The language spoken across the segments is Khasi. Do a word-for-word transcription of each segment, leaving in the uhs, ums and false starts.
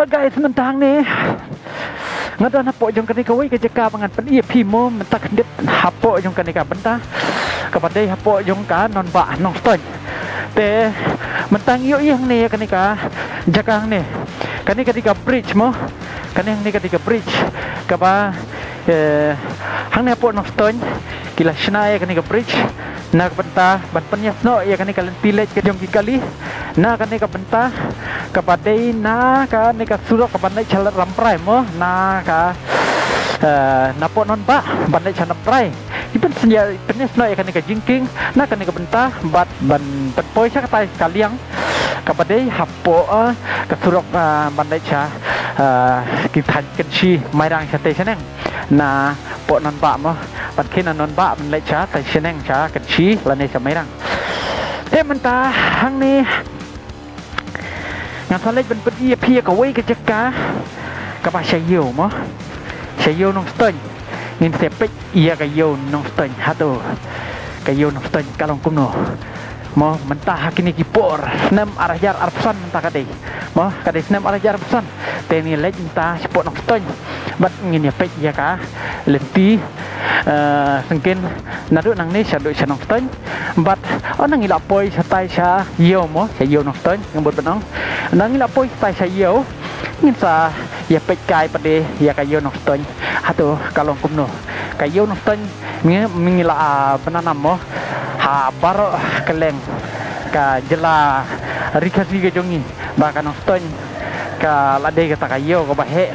Guys, mynta hangne nga don hapoh jong kane kawei ka jaka ba ngan pyni ïa phi mo, mynta khyndiat hapoh jong kane ka bynta kaba dei hapoh jong ka Nonbah Nongstoiñ. Te mynta ngi ïohi hangne ïa kane ka jaka hangne. Kane ka dei ka bridge mo. Kane hangne ka dei ka bridge kaba, eh, hangne hapoh Nongstoiñ ki la shna ïa kane ka bridge na ka bynta ban pynïasnoh ïa kane ka lynti leit ka jong ki kali na kane ka bynta kaba dei na kane ka surok kaba leit sha Rambrai mo, na ka, eh, napoh Nonbah ban leit sha Rambrai. Ki pynïasnoh ïa kane ka jingkieng na kane ka bynta bad ban pynpoi sha katai ka liang kaba dei hapoh, eh, ka surok, eh, ban leit sha, eh, ki thaiñ Kynshi Mairang shatei shaneng. Napoh Nonbah mo, ban khein na Nonbah ban leit shatei shaneng sha Kynshi lane sha Mairang. Te mynta hangne ngan sa leit ban pyni ïa phi ïa kawei ka jaka kaba sha ïew mo. Sha ïew Nongstoiñ. Ngin sa peit ïa ka ïew Nongstoiñ. Hato ka ïew Nongstoiñ ka long kumno mo, mynta ha kine ki por snem ar hajar arphew san mynta ka dei mo, ka dei snem ar hajar arphew san. Te ngi leit mynta shapoh Nongstoiñ bad ngin ïa peit ïa ka lynti, eh, syngkien naduh nangne shaduh sha Nongstoiñ. Bad, oh, nang ngi la poi shatai sha ïew mo, sha ïew Nongstoiñ, ngan bud ban ong. Nang ngi la poi shatai sha ïew, ngin sa ïa peit kai pat de ïa ka ïew Nongstoiñ. Hato ka long kumno ka ïew Nongstoiñ. Ngi, ngi la, ah, bynanam mo ha baroh kylleng ka jylla Ri Khasi ka jong ngi ba ka Nongstoiñ ka la dei kata ka ïew kaba heh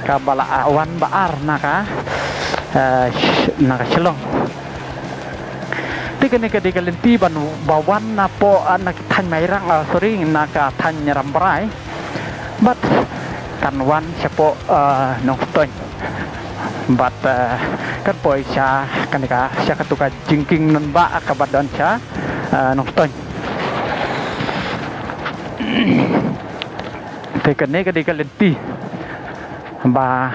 kaba la, ah, wan ba ar na ka, eh, sh-, na ka Shillong. Te kane ka dei ka lynti ban ba wan napoh, ah, na ki thaiñ Mairang, ah, sorry, na ka thaiñ Rambrai. Bad kan wan shapoh, eh, Nongstoiñ. Bad, eh, kan poi sha kane ka, sha katu ka jingkieng Nonbah kaba don sha, eh, Nongstoiñ. Te kane ka dei ka lynti ba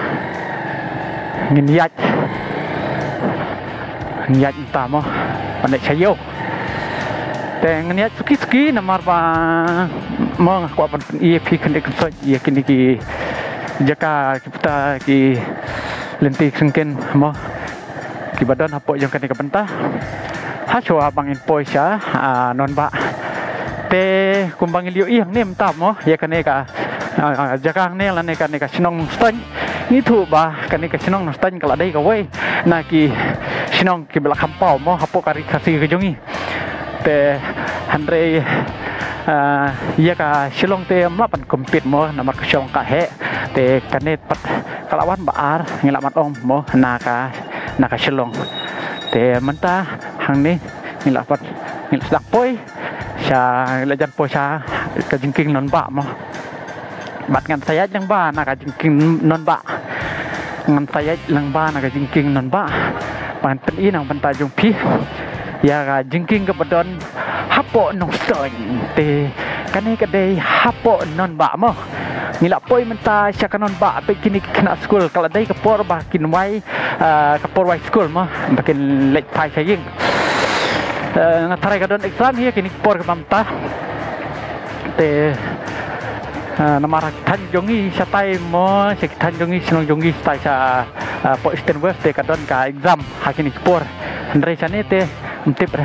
ngin ïaid, ngin ïaid mynta mo ban leit sha ïew. Te ngin ïaid suki suki namar ba mo nga kwah ban pyni ïa phi khyndiat khynsoit ïa kine ki jaka, ki bynta, ki lynti syngkien mo kiba don hapoh jong kane ka bynta. Hashwa ba ngin poi sha, ah, Nonbah. Te kumba ngi la ïohi hangne mynta mo ïa kane ka, ah, jaka hangne lane kane ka shnong Nongstoiñ. Ngi tip ba kane ka shnong Nongstoiñ ka la dei kawei na ki shnong kiba la kham paw mo hapoh ka Ri Khasi ka jong ngi. Te hynrei, ah, ïa ka Shillong te ym lah ban compete mo namar ka Shillong ka heh. Te kane pat ka la wan ba ar, ngi lah ban ong mo na ka, na ka Shillong. Te mynta hangne ngi lah pat, ngi lah sdang poi sha, ngi lah jan poi sha ka jingkieng Nonbah mo. Bad ngan sa ïaid lyngba na ka jingkieng Nonbah. Ngan sa ïaid lyngba na ka jingkieng Nonbah. Ban pyni na ka bynta jong phi ïa ka jingkieng kaba don hapoh Nongstoiñ. Te kane ka dei hapoh Nonbah mo. Ngi lah poi mynta sha ka Nonbah, peit kine ki khynnah skul, ka la dei ka por ba kin wai, ah, ka por wai skul mo, ba kin leit phai sha ïing. Eh, nga tharai ka don exam hi kine ki por kaba mynta. Te, ah, namar ha ki thaiñ jong ngi shatai mo, sha ki thaiñ jong ngi, shnong jong ngi shatai sha, ah, hapoh Eastern West te ka don ka exam ha kine ki por. Hynrei shane te ym tip re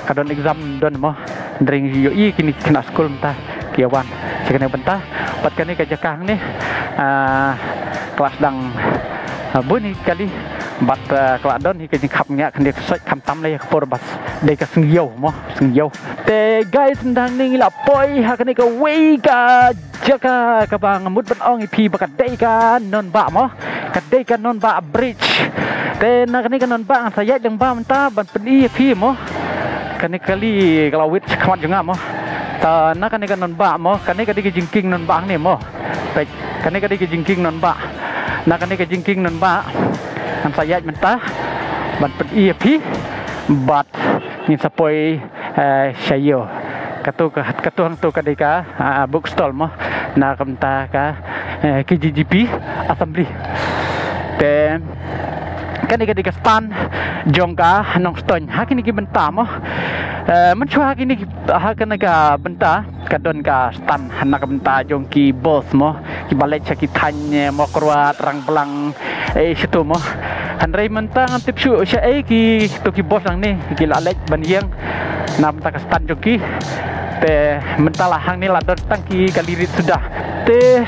ka don exam don mo. Hynrei ngi ïohi kine ki khynnah skul mynta ki ïa wan sha kane ka bynta. Bad kane ka jaka hangne, ah, ka la sdang, ah, bun hi kali bad, ah, ka la don hi ka jingkhapngiah khyndiat khynsoit khamtam lei ha ka por ba dei ka sngi ïew mo, sngi ïew. Te guys, mynta hangne ngi la poi ha kane kawei ka jaka kaba nga mut ban ong ïa phi ba ka dei ka Nonbah mo. Ka dei ka Nonbah Bridge. Te na kane ka Nonbah ngan sa ïaid lyngba mynta ban pyni ïa phi mo. Kane ka kali ka la wit shakhmat jong nga mo. Te na kane ka Nonbah mo, kane ka dei ka jingkieng Nonbah hangne mo. Peit, kane ka dei ka jingkieng Nonbah. Na kane ka jingkieng Nonbah ngan sa ïaid mynta ban pyni ïa phi. Bad ngin sa poi, eh, sha ïew. Katu ka, katu hangtu ka dei ka, ah, book stall mo. Na ka bynta ka, eh, K J G P Assembly. Te kane ka dei ka stand jong ka Nongstoiñ ha kine ki bynta mo. Eh, mynshuwa ha kine ki, ha kane ka bynta Ka don ka stand ha na ka bynta jong ki bus mo, ki ba leit sha ki thaiñ, eh, Mawkyrwat, Rangblang, eh, shitu mo. Hynrei mynta ngam tip shuh shaei ki, to ki bus nangne ki la leit ban ïeng na bynta ka stand jong ki. Te mynta la hangne la don tang ki kali rit suda. Te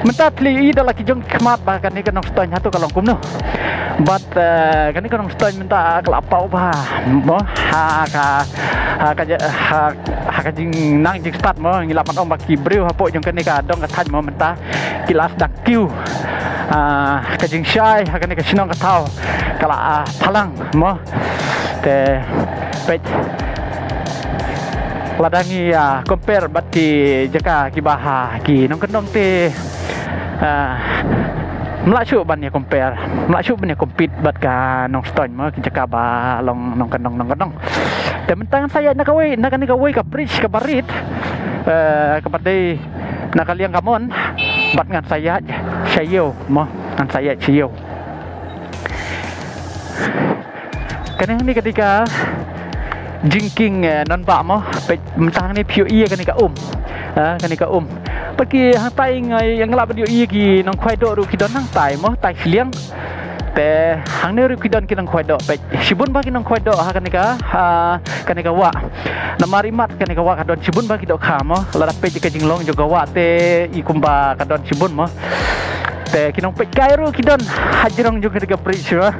mynta thli i da la ki jong ki khmat ba kane ka Nongstoiñ hato ka long kumno. Bad, eh, kane ka Nongstoiñ mynta ka la paw bha mo, ha ka, ha ka ja-, ha, ha ka jingnang jingstad mo, ngi lah ban ong ba ki briew hapoh jong kane ka dong ka thaiñ mo mynta ki la sdang kiew. Ah, ka jingshai ha kane ka shnong ka thaw ka la, ah, phalang mo. Te peit, lada ngi, ah, compare bad ki jaka kiba ha ki nongkyndong te, ah, ym lah shuh ban ïa compare, ym lah shuh ban ïa compete bad ka Nongstoiñ mo, ki jaka ba long nongkyndong nongkyndong. Te mynta ngan sa ïaid na kawei, na kane kawei ka bridge kaba rit, eh, kaba dei na ka liang ka mon, bad ngan sa ïaid sha ïew mo, ngan sa ïaid sha ïew. Kane hangne ka dei ka jingkieng, eh, nongbah mo. Peit mynta hangne phi ïohi ïa kane ka um. Ah, kane ka um. Bad ki hangtai ngi, ngi lah ban ïohi ïa ki nongkhwai doh ruh ki don hangtai mo, tai shiliang. Te hangne ruh ki don ki nongkhwai doh, peit. Shibun bha ki nongkhwai doh ha kane ka, ha kane ka wah. Namar imat kane ka wah ka don shibun bha ki dohkha mo. Lada peit ka jinglong jong ka wah te i kumba ka don shibun mo. Te ki nongpeitkai ruh ki don hajrong jong kane ka bridge mo.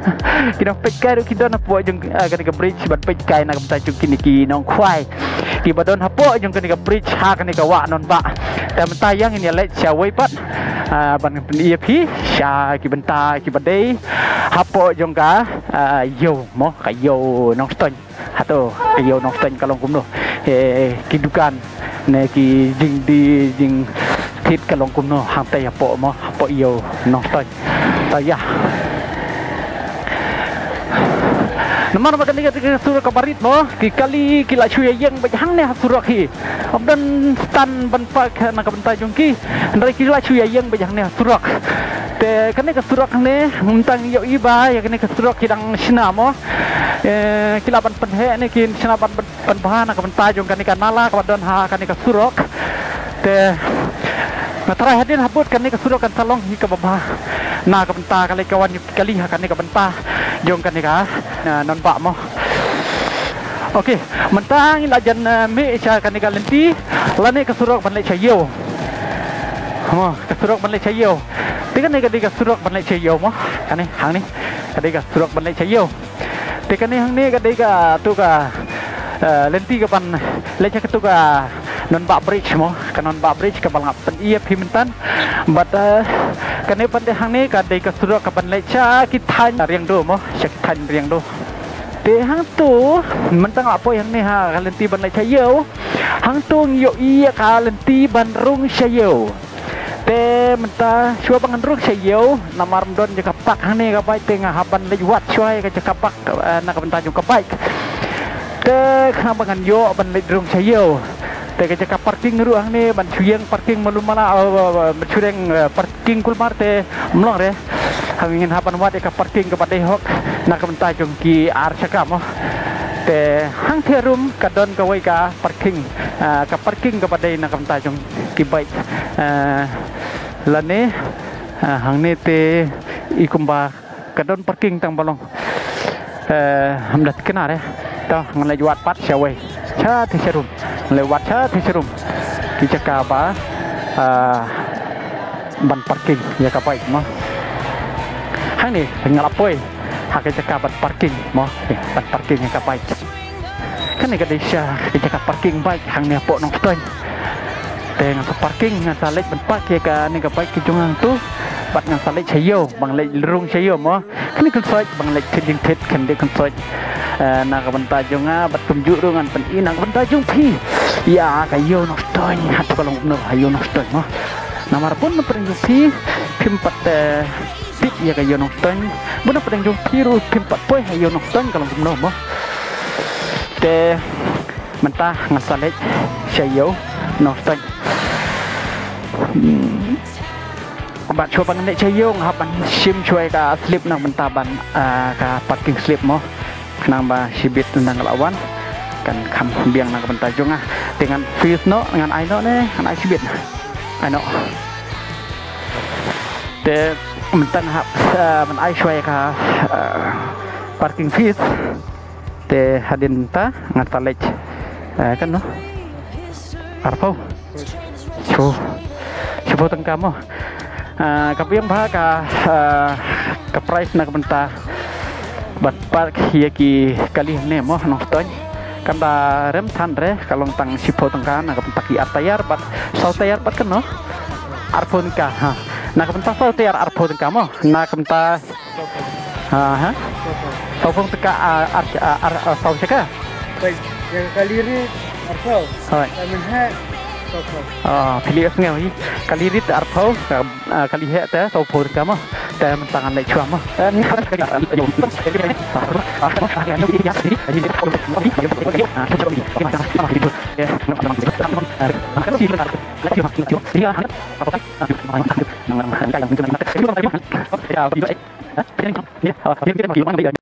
Ki nongpeitkai ruh ki don hapoh jong, ah, kane ka bridge ban peitkai na ka bynta jong kine ki nongkhwai kiba don hapoh jong kane ka bridge ha kane ka wah nongbah. Te mynta ïa ngin ïa leit sha wei pat, ah, ban pyni ïa phi sha ki bynta kiba dei hapoh jong ka, ah, ïew mo, ka ïew Nongstoiñ. Hato ka ïew Nongstoiñ ka long kumno? Eh, ki dukan ne ki jingdie jingthied ka long kumno hangtai hapoh mo, hapoh ïew Nongstoiñ. Ta ïa. Namar ba kane ka, ka surok kaba rit mo, ki kali ki la shu ïa ïeng beit hangne ha surok hi. Ym don stand ban park na ka bynta jong ki. Hynrei ki la shu ïa ïeng beit hangne ha surok. Te kane ka surok ne, mynta ngi ïohi ba ïa kane ka surok ki dang shna mo. Eh, ki lah ban pynheh ne ki shna ban, ban pynbha na ka bynta jong kane ka nala kaba don ha kane ka surok. Te nga tharai hadien habud kane ka surok kan sa long hi kaba bha na ka bynta ka leit ka wan jong ki kali ha kane ka bynta jong kane ka, eh, nongbah mo. Ok, mynta ngi la jan, eh, mih sha kane ka lynti lane ka surok ban leit sha ïew. Mo, ka surok ban leit sha ïew. Te kane ka dei ka surok ban leit sha ïew mo. Kane hangne ka dei ka surok ban leit sha ïew. Te kane hangne ka dei ka, to ka, eh, lynti ka ban leit sha kato ka Nongbah Bridge mo, ka Nongbah Bridge kaba nga pyni ïa phi mynta. Bad, eh, kane pat hangne ka dei ka surok ka ban leit sha ki thaiñ Riangdo mo, sha ki thaiñ Riangdo. Te hangto mynta nga la poi hangne ha ka lynti ban leit sha ïew. Hangto ngi ïohi ïa ka lynti ban rung sha ïew. Te mynta shuwa ba ngan rung sha ïew, namar ym don jaka park hangne ka bike, te nga hap ban leit wad shuwa ïa ka jaka park, eh, na ka bynta jong ka bike. Te khnang ba ngan ïoh ban leit rung sha ïew. Te ka jaka parking ruh hangne ban shu ïeng parking malu mala, eh, eh, eh, ban shu reng, eh, parking kulmar te ym long re. Hangne ngin hap ban wad ïa ka parking kaba dei hok na ka bynta jong ki ar chakka mo. Te hangtei harum ka don kawei ka parking, ah, ka parking kaba dei na ka bynta jong ki bike. Ah, lane, ah, hangne te i kumba ka don parking tang ba long. Eh, ym da thikna re. To ngan leit wad pat sha wei. Shatei sharum. Ngan leit wad shatei sharum. Ki jaka ba, ah, ban parking ïa ka bike mo. Hangne nga la poi ha ka jaka ban parking mo. Eh, ban parking ïa ka bike. Kane ka dei sha ka jaka parking bike hangne hapoh Nongstoiñ. Te ngan sa parking, ngan sa leit ban park ïa kane ka bike ka jong nga hangto. Bad ngan sa leit sha ïew, ban leit rung sha ïew mo. Kane kan soi ban leit thied jingthied, kane kan soi, eh, na ka bynta jong nga bad kumjuh ruh ngan pyni na ka bynta jong phi ïa ka ïew Nongstoiñ, hato ka long kumno ha ïew Nongstoiñ mo. Namar bun na pdeng jong phi phim pat, eh, tip ïa ka ïew Nongstoiñ, bun na pdeng jong phi ruh phim pat poi ha ïew Nongstoiñ ka long kumno mo. Te mynta ngan sa leit sha ïew Nongstoiñ. Hmm. Bad shuwa ba ngan leit sha ïew nga hap ban shim shuwa ïa ka slip na ka bynta ban, ah, ka parking slip mo. Khnang ba shibit ynda nga la wan Kan kham biang na ka bynta jong nga. Te ngan fees noh, ngan ai noh ne, ngan ai shibit. Ai noh. Te mynta nga hap, eh, ngan ai shwa ïa ka, eh, parking fees. Te hadien mynta ngan sa leit, eh, kan noh. Arphew. Shiphew. Shiphew tyngka mo. Ah, ka biang bha ka, ah, ka price na ka bynta ban park ïa ki kali ne mo Nongstoiñ. Kan da rem than re ka long tang shiphew tyngka na ka bynta ki ar tyre bad saw tyre bad kan noh. Arphew tyngka ha. Na ka bynta saw tyre arphew tyngka mo. Na ka bynta Ha ha. Sawphew tyngka, ah, ar, ah, ar, ah, saw shaka. Bai, ïa ka kali rit arphew. Hoi. Ka mynheh sawphew. Ah, phi leh sngew hi. Kali rit arphew, ka, ah, kali heh te sawphew tyngka mo. Te mynta ngan leit shuwa mo. Eh, ni. Ya,